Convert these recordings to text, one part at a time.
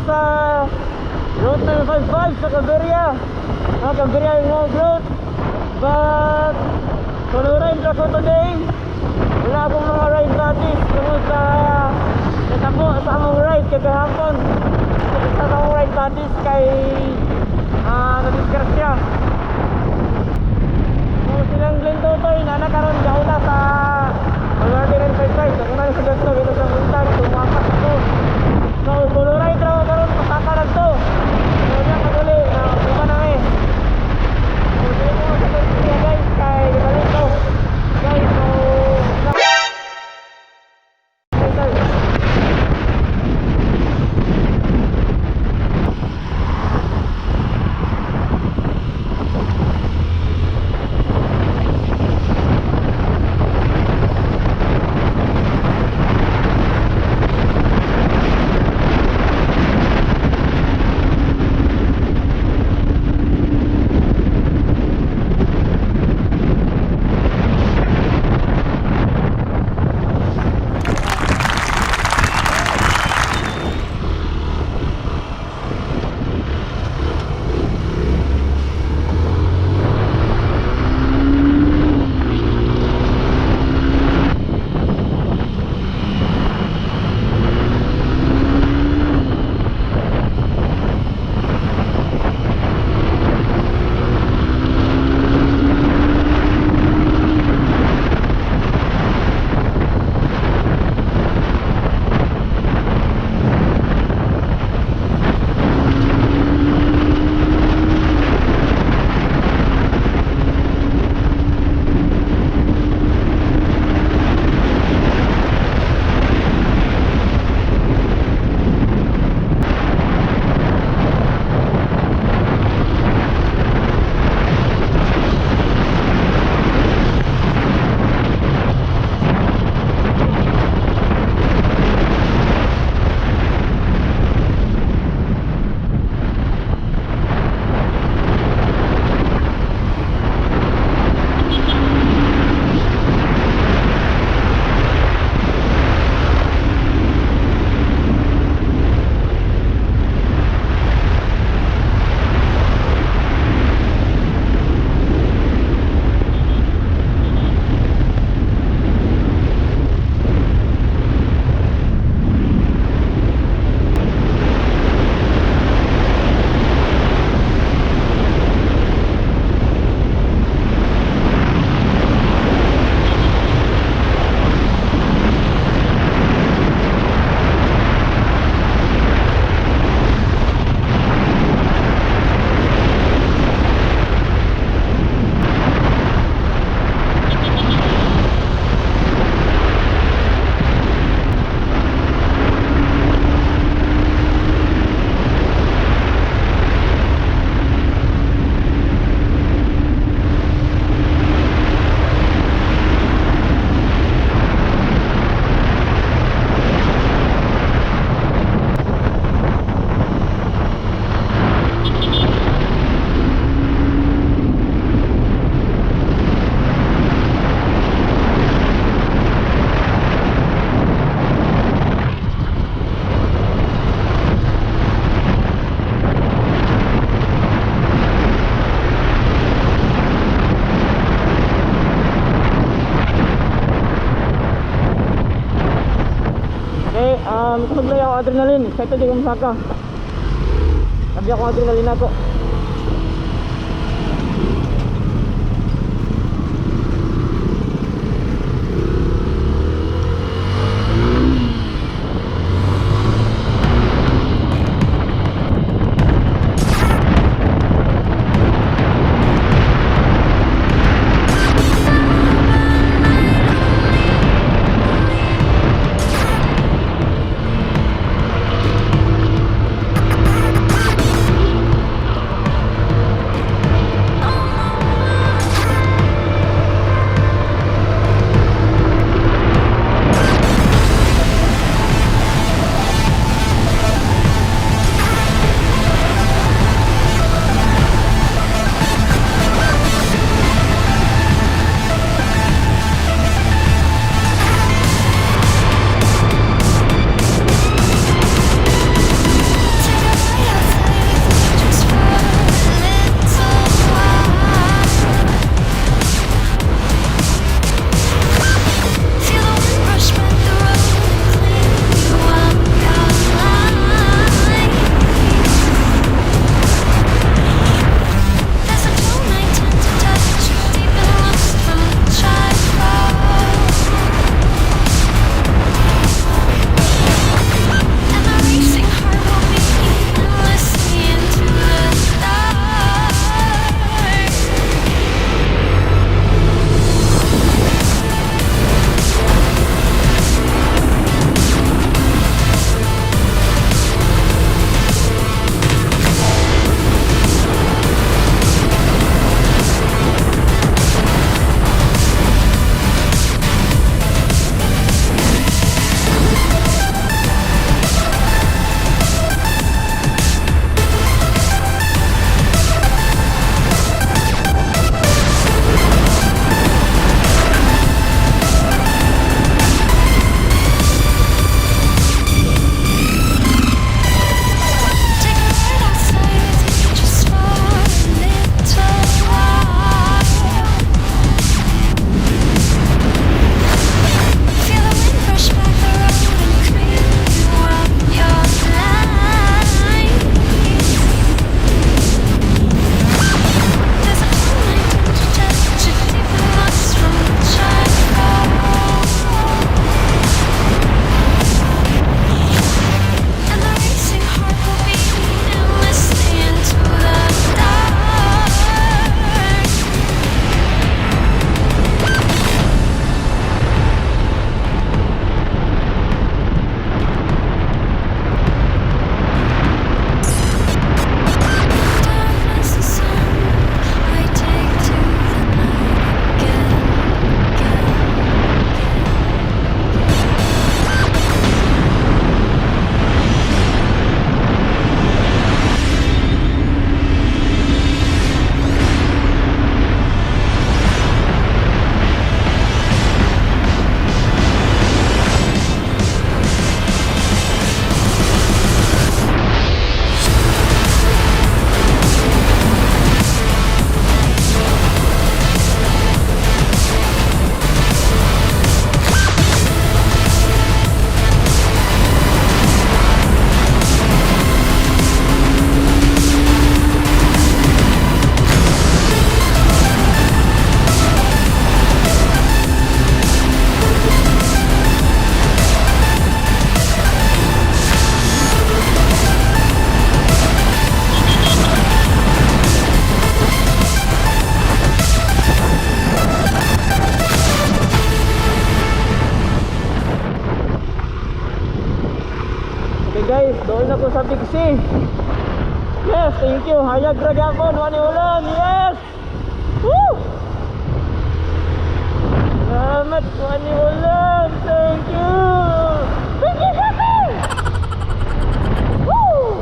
Sa Route 955 sa Claveria. Ah, Claveria yung route. But solo ride ako today. Wala akong mga ride buddies tungod sa natabo sa among ride kay kahapon. Sa among ride buddies kay nadisgrasya. So silang Glenn Totoy na nakaroon gaula sa Malarte 955. So kung ano sa ganito, dito sa buntag, tumakas ko. So solo ride raw karon, pasaka lang to. So diyan kaduli, uh, na eh. So dili mo sa niya, guys, kay balik to. Guys, so later. Okay, kusublay ako adrenaline. Excited ko masaka. Sabi ako adrenaline ako. Guys, doon ako sa Big C. Yes, thank you. Hayag ra gyapon, wa ni ulan. Yes. Woo! Salamat, wa ni ulan. Thank you. Thank you, Happy. Woo!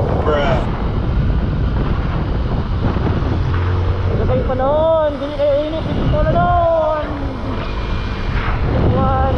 Ano kayo panahon? Dili kayo init. Dito na doon. One.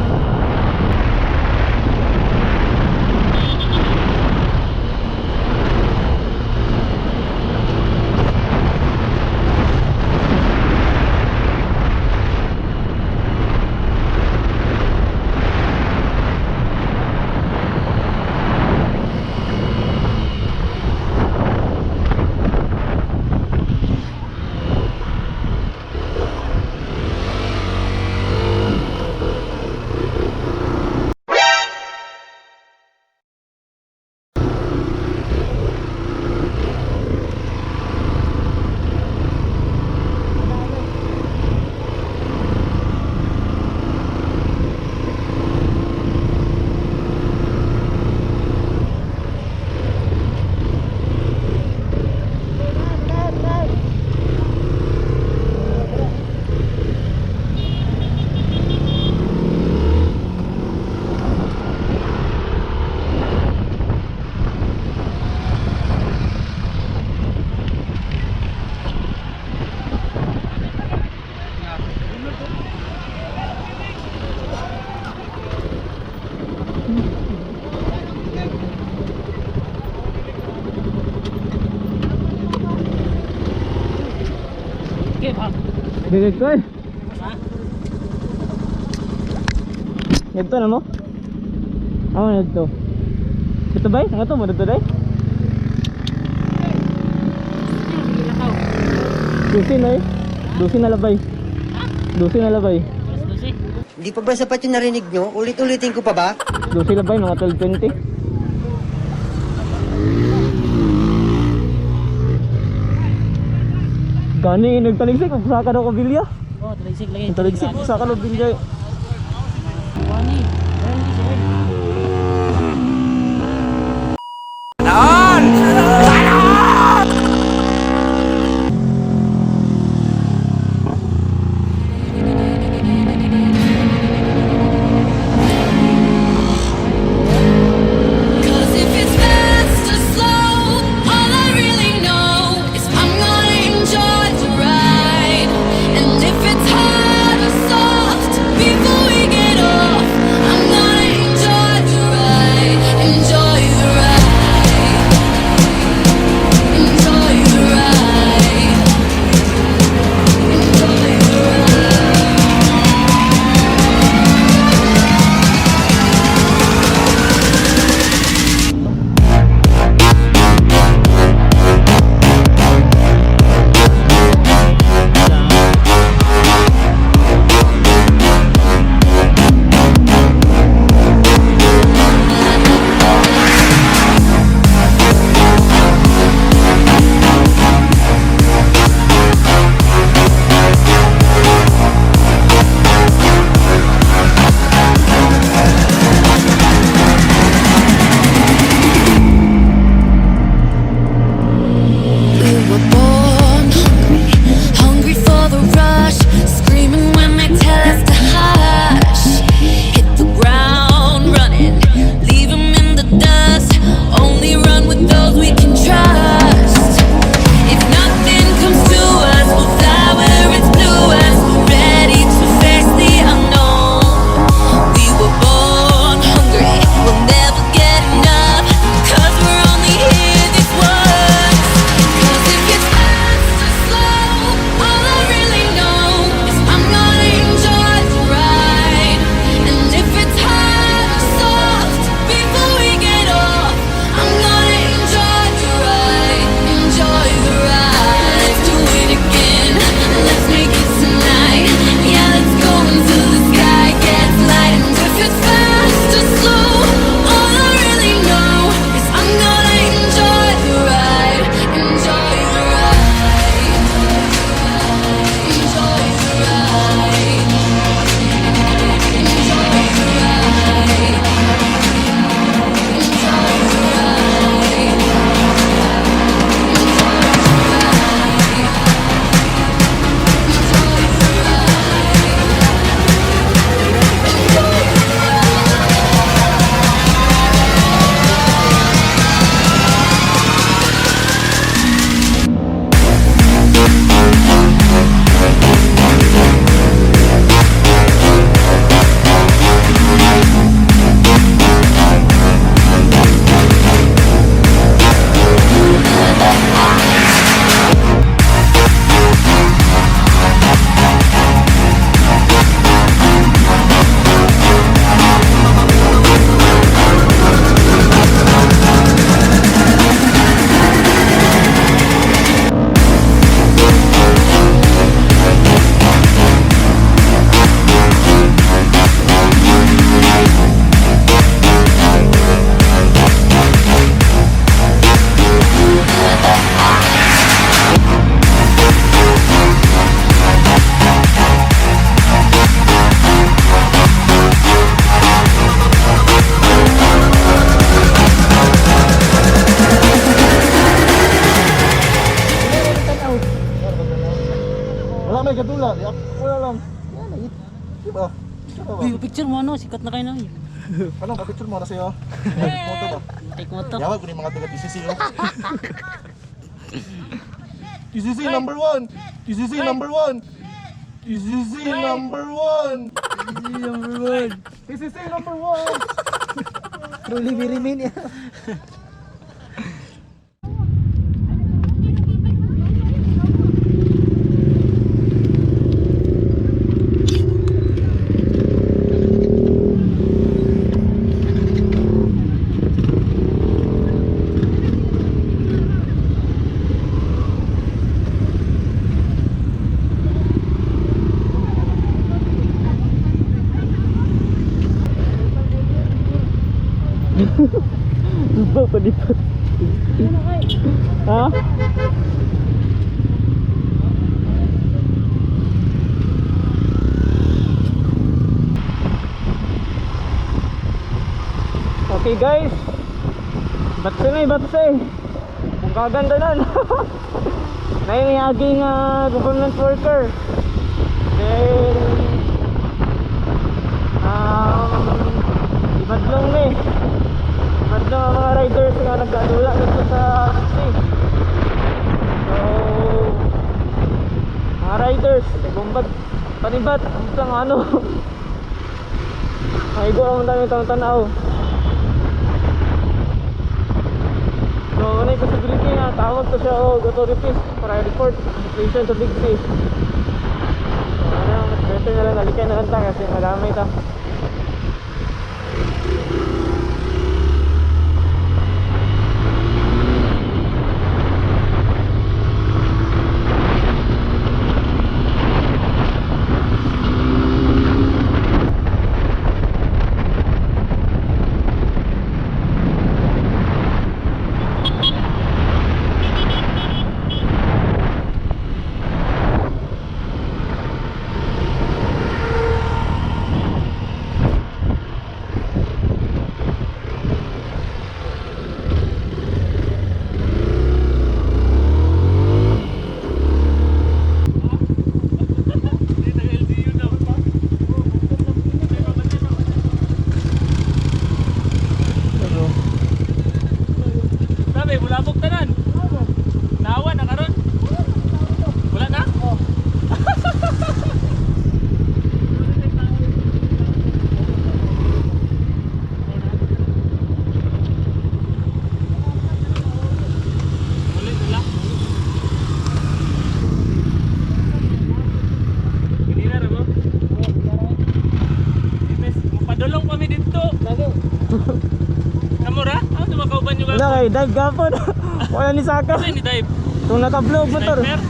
Dito eh. Dito na mo? Ako na dito. Dito ba? Ang ito mo dito day? Dusin na eh. Dusin na labay. Dusin na labay. Hindi pa ba sapat yung narinig nyo? Ulit-ulitin ko pa ba? Dusin labay, mga 12.20. Gani, nagtaligsik. Sa ka daw kabilya. Oh, taligsik lagi. Nagtaligsik. Sa ka daw bilya. Wani. Wani siya. 'Cause if it's fast or slow, all I really know is I'm gonna enjoy the ride. And if it's hard or soft, before we get off, Uy, picture mo ano, sikat na kayo na. Ano, picture mo na sa'yo. Moto ba? Take mo to. Yawag ko ni mga taga TCC oh. TCC number 1. TCC number 1. TCC number 1. TCC number 1. TCC number 1. Truly we remain. Diba, palipat. Ha? Okay guys. Batse na eh, batse. Kung kaganda nun. Nainihaging government worker. Then, ibadlong na eh. Madlo ang mga riders nga nagdadula dito sa taxi. So, mga riders, gumbag, panibat, ang isang ano. Ay, ang dami tang tanaw. So, ano yung possibility nga, tawag to siya o authorities para report ang situation sa Big C. So, ano, mas better na lang, nalikan na lang ta kasi madami ta. Sabi, bulabog tanan. Nawa na karon. Wala na? Uli nila. Kanina ra mo? Imes, mupadulong kami dito. Kamo ra? Ano tumakauban nyo Wala kay dive gapon. Wala ni Saka. Kasi ni dive. Itong naka-vlog motor. Sniper?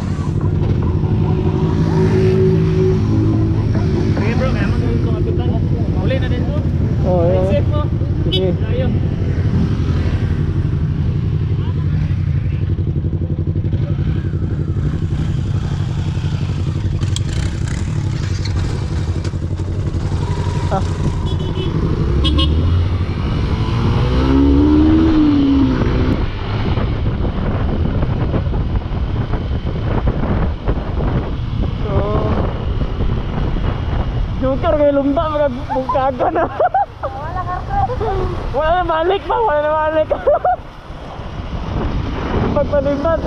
Sige bro, kaya magiging ko kapitan. Uli na din mo. Oh, yeah. Safe mo. Sige. Tayo. Ah. So, Joker kay lumba mga bungkaga na. Wala na balik pa, wala na balik. Pagpanibat.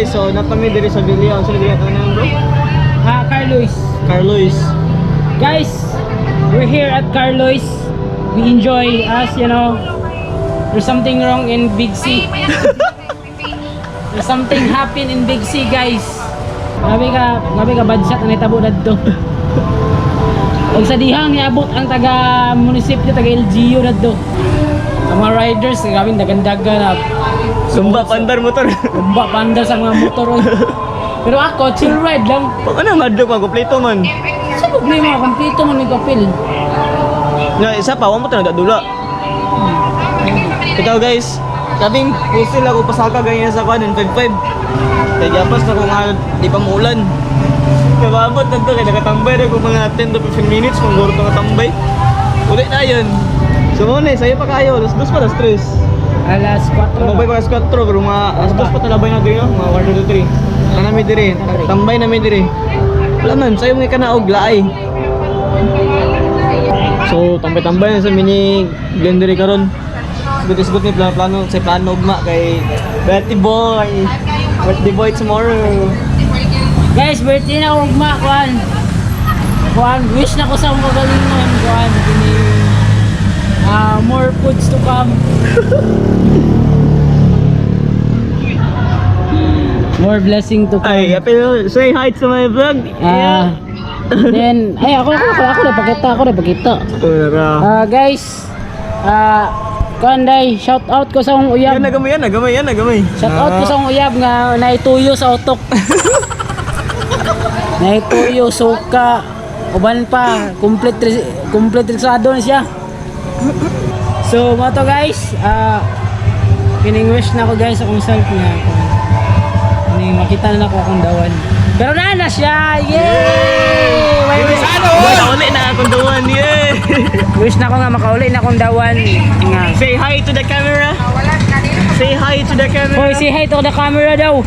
Guys, so naa pa mi diri sa Villa. Unsa diri ka bro? Ha, Carlois. Carlois. Guys, we're here at Carlois. We enjoy us. There's something wrong in Big C. There's something happen in Big C, guys. Grabe ka bad shot ang nitabo dadto. Og sa dihang niabot ang taga munisipyo, taga LGU dadto. Ang mga riders, grabe dagandaga na Sumba pandar motor. Bumba pandar sa mga motor, oy. Pero ako, chill ride lang. Pag ano madlok pa kompleto man. Sa problema, kompleto man may kapil. Nga isa pa wa mo tanong dula. Ikaw guys, kaming pusil ako pasaka ganyan sa kuan 55. Kay gapas na kung nga di pa muulan. Kababot na to kay nakatambay ra ko mga 10 to 15 minutes kung guro nga tambay. Uli na yun. So mo na, sayo pa kayo, alas 2 pa, alas 3. Alas 4 Mabay pa alas 4 pero mga alas 2 pa talabay na diri no, mga quarter to 3. Kana mi diri, tambay na mi diri. Wala man, sayo mga kanaog laay. So tambay-tambay na sa mini Glen diri karon. Isgot-isgot ni plano-plano sa plano ugma kay Betty Boy. Birthday boy tomorrow. Guys, birthday na ugma, kuan. Kuan, wish na ko sa akong kagalingon, kuan. Kini, more foods to come. More blessing to come. Ay, pero say hi to my vlog. Then, ay, ako na pakita, ako na pakita. Ura. Guys, kuan day, shout out ko sa akong uyab. Yan nagamay, yan nagamay, yan nagamay. Shout out ko sa akong uyab nga naituyo sa utok. Naituyo, suka, uban pa, complete complete risado na siya. So, mo to guys, kining wish na ko guys akong self nga kining makita na nako akong dawan. Pero na na siya. Yay! May wish, Wala uli na akong dawan. Yeah. wish na ko nga makauli na akong dawan nga. Say hi to the camera. Say hi to the camera. Hoy, say hi to the camera daw.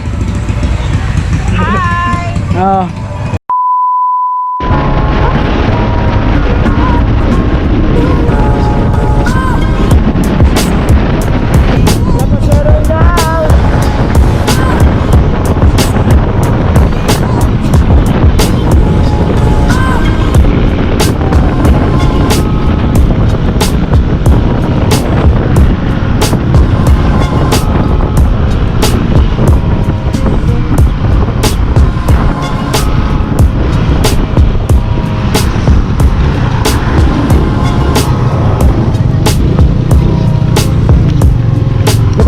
Hi. Oh.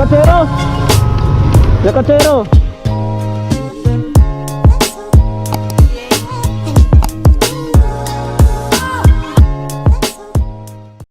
Lakatero! Lakatero!